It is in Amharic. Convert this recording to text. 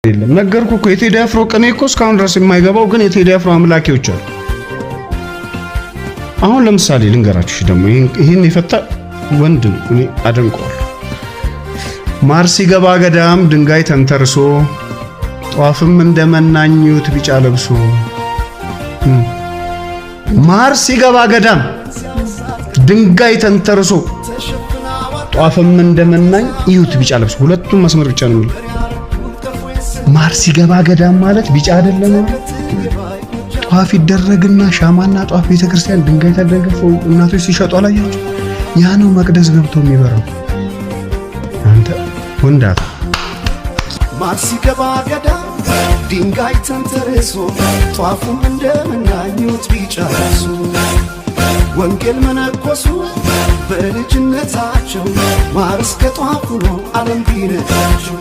የለም። ነገርኩ እኮ፣ የቴዲ አፍሮ ቅኔ እኮ እስካሁን ድረስ የማይገባው ግን የቴዲ አፍሮ አምላኪዎች አሉ። አሁን ለምሳሌ ልንገራችሁ ደግሞ፣ ይህን የፈታ ወንድ ነው፣ እኔ አደንቀዋለሁ። ማር ሲገባ ገዳም ድንጋይ ተንተርሶ፣ ጧፍም እንደ መናኙት ቢጫ ለብሶ። ማር ሲገባ ገዳም ድንጋይ ተንተርሶ፣ ጧፍም እንደ መናኝ እዩት ቢጫ ለብሶ። ሁለቱም መስመር ብቻ ነው የሚለው። ማር ሲገባ ገዳም ማለት ቢጫ አይደለም ማለት? ጧፍ ይደረግና ሻማና ጧፍ ቤተክርስቲያን ድንጋይ ተደግፎ እናቶች ሲሸጡ አላያችሁ? ያ ነው መቅደስ ገብቶ የሚበራው። አንተ ወንዳት። ማር ሲገባ ገዳም ድንጋይ ተንተርሶ፣ ጧፉም እንደምናኙት ቢጫ ለብሶ፣ ወንጌል መነኮሱ በልጅነታቸው ማር እስከ ጧፍ ሆኖ ዓለም ቢነዳቸው።